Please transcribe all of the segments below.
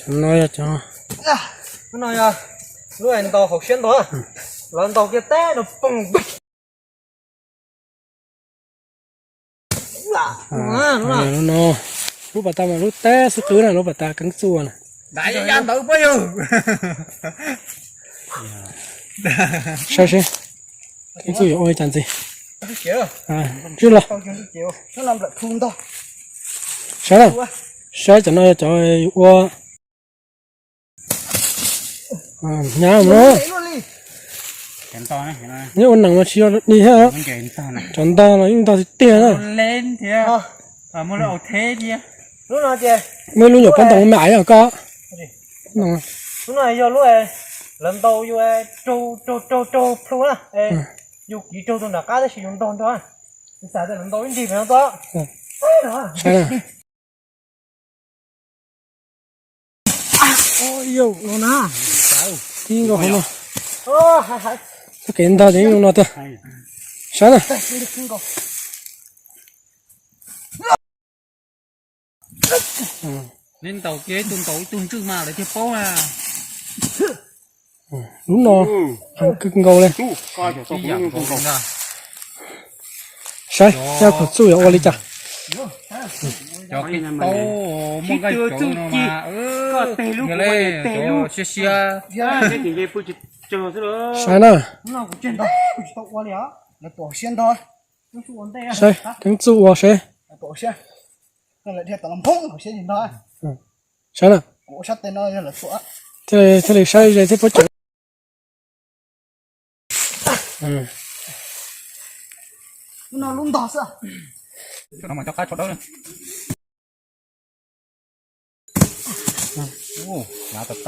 No yog cov, no yog lub ntaus hauv siab ntag, lawv ntaus kiag teb no poob. No, lub pas tas mas lub teb xwb qwb na, lub pas tas keeb txuj na. Saib seb keeb txuj yuav ua li cas ntxiv. Ntswj los. Saib na, saib cov no yog cov yus ua hnyav no. Nyob ua neeg mas tsis yog li thiab, cov ntog los yeej ntog tiag tiag na. Muaj lub nyuam pob ntoo me me yog koj. Lub no yog lub lawv ntaus yus raug raug raug plhu na, yus kiv raug tus nram qab tab sis yus ntog nrog, yus xav tias lawv ntaus ib nrig pem no tuaj. Tib nkaus hauv no. Txoj kev ntog ces yeej zoo no tiag. Saib na. Neb ntaus kiag ib tug ntaus ib tug ntswj mas lawv thiaj paub na. Lub no heev kawg nkaus li. Saib cov keeb txuj yuav ua li cas. Cov keeb txuj muaj nqaij cauv no mas, yog li cov siab siab. Saib na. Saib keeb txuj ua seb. Saib na. Thiaj li saib ze thiab puab cawv.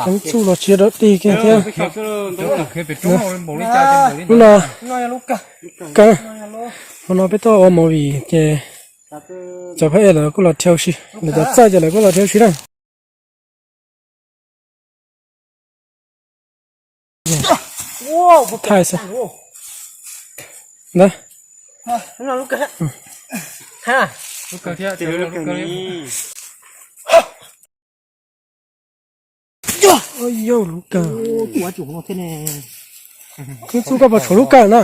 Keeb txuj los tsis yog dog dig kiag thiab. Lub no, kawg, hmo no peb tuaj ua movie ces cov phab ej lawv kuj los dhia ua si, lawv cov txawj ces lawv kuj los dhia ua si na. Thaij xwb. Ntawd. Yog lub kawg. Keeb txuj koj puas tshuav lub kawg na?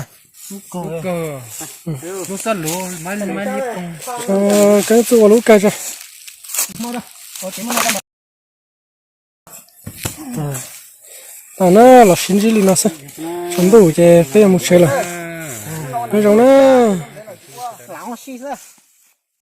Keeb txuj ua lub kawg tso. Tam na los sib ntsib li no xwb, tsaus ntuj ces peb yuav mus tsev lawm. Nyob zoo na.